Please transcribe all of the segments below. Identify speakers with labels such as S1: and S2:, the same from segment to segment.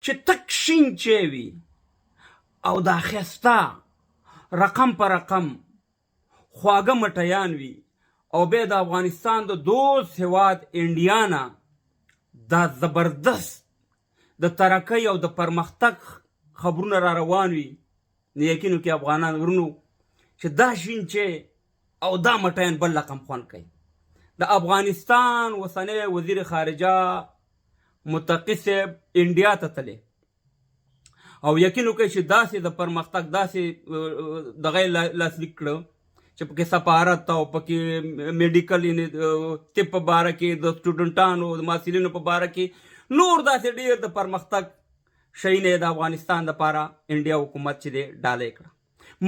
S1: چې تک شین چای وي او دا ښایسته رقم په رقم خواږه مټیان وي او بیا د افغانستان د دوست هیواد انډیا نه دا زبردست د ترقۍ او د پرمختګ خبرونه را روان وي، نو یقین وکړئ افغانان ورونو چې دا شین چای او دا مټیان بل رقم خوند کوي. د افغانستان اوسنی وزیر خارجه متقي صاحب انډیا ته تللی او یقین وکړئ چې داسې د پرمختګ داسې دغه یې لاسلیک کړه چې پکې سفارت او پکې میډیکل، یعنې طب په باره کې، د سټوډنټانو د محصلینو په باره کې، نور داسې ډېر د پرمختګ شیونه یې د افغانستان دپاره انډیا حکومت چې دی ډالۍ کړه.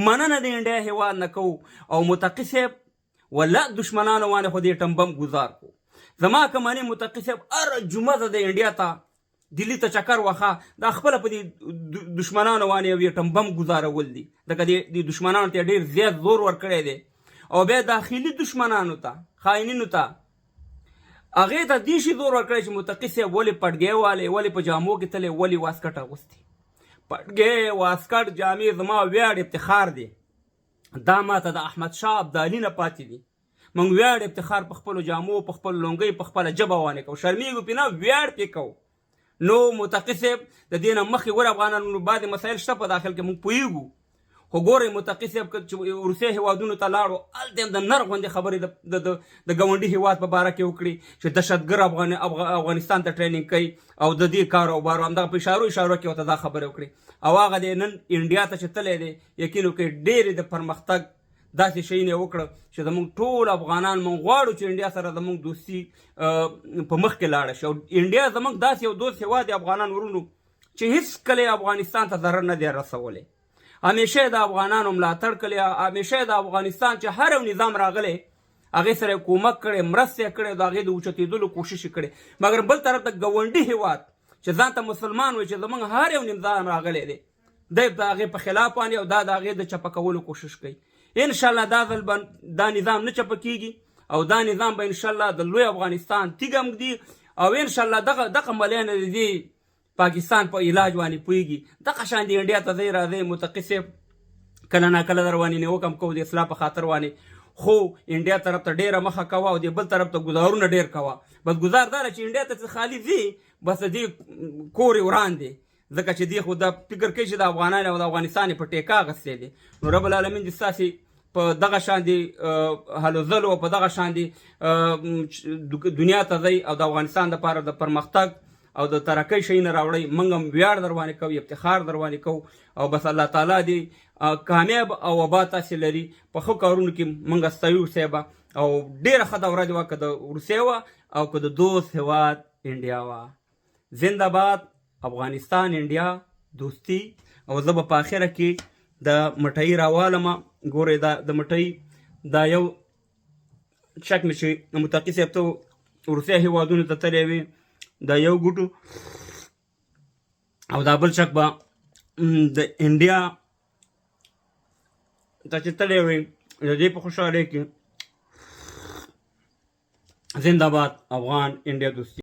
S1: مننه د انډیا هیواد نه کوو. او متقي صاحب ولا دشمنانو باندې خو دې ټمبم ګزار کو. زما که منې متقي صاحب، هره جمعه زه د انډیا ته دلی ته چکر وخه، دا خپله په دې دشمنانو باندې یو ایټم بم ګزارول دي، ځکه دې دشمنانو ته ډېر زیات زور ورکړی دی. او بیا داخلي دشمنانو ته، خاینینو ته، هغې ته دې شي زور ورکړی چې متقي صاحب ولې پټګی والی، ولې په جامو کې تللی، ولې واسکټ اغوستی. پټګی، واسکټ، جامې زما ویاړ افتخار دی، دا ماته د احمد شاه ابدالي نه پاتې دي. موږ ویاړ افتخار په خپلو جامو، په خپل لونګۍ، په خپله ژبه باندې کوو، شرمېږو پې نه، ویاړ پې کوو. نو متقي صاحب د دې نه مخکې ګوره افغانانو بعضې مسایل شته په داخل کې، موږ پوهېږو، خو ګورئ متقي صاحب که چې روسیې هېوادونو ته لاړو، هلته هم د نر غوندې خبرې د ګاونډي هېواد په باره کې وکړي چې دهشتګر افغانستان ته ټریننګ کوي او د دې کار او بارو، همدغه په اشارو اشارو کې ورته دا خبرې وکړي. او هغه دی نن انډیا ته چې تللی دی، یقین وکړئ ډېرې د پرمختګ داسې شیونه یې وکړه چې زموږ ټول افغانان موږ غواړو چې انډیا سره زموږ دوستي په مخ کې لاړه شي. او انډیا زموږ داسې یو دوست هېواد دی افغانان ورونو چې هېڅکله یې افغانستان ته ضرر نه دی رسولی، همیشه یې د افغانانو ملاتړ کړی، همیشه یې د افغانستان چې هر یو نظام راغلی هغې سره یې کومک کړی، مرسته یې کړې، د هغې د اوچتېدلو کوشش یې کړی. مګر بل طرف ته ګاونډي هېواد چې ځان ته مسلمان وایي، چې زموږ هر یو نظام راغلی دی، دی د هغې په خلاف باندې او دا د هغې د چپه کولو کوشش کوي. انشاءالله دا ځل به دا نظام نه چپه کیږي او دا نظام به انشاءالله د لوی افغانستان تیږه هم ږدي. او انشاءالله دغه ملایانه د دې پاکستان په علاج باندې پوهېږي. دغه شان د انډیا ته ځئ راځئ متقي صاحب، کله نا کله در باندې نیوکه هم کوو د اصلاح په خاطر باندې، خو انډیا طرف ته ډېره مخه کوه او د بل طرف ته ګزارونه ډېر کوه. بس ګزار دا چې انډیا ته څه خالي ځي، بس د دې کور یې وران دی، ځکه چې دی خو دا فکر کوي چې د افغانان او د افغانستان یې په ټیکه اخیستی دی. نو رب العالمین دې ستاسې په دغه شان دې هلو ځلو او په دغه شان دې دنیا ته ځئ او د افغانستان دپاره د پرمختګ او د ترقۍ شیونه راوړئ. موږ هم ویاړ در باندې کوو، افتخار در باندې کوو. او بس الله تعالی دې کامیاب او وبا تاسې لري په ښه کارونو کې. موږ ستایو صاحبه، او ډېره ښه دوره دې وه، که د روسیې وه او که د دوست هېواد انډیا وه. زنده باد افغانستان انډیا دوستی. او زه به په اخره کې د مټۍ راوالم. ګورئ دا د مټۍ دا یو چک مې چې متقي صاحب ته روسیې هېوادونو ته تللی وي، دا یو ګوټو، او دا بل چک به د انډیا ته چې تللی وي د دې په خوشحالۍ کې. زنده باد افغان انډیا دوستی.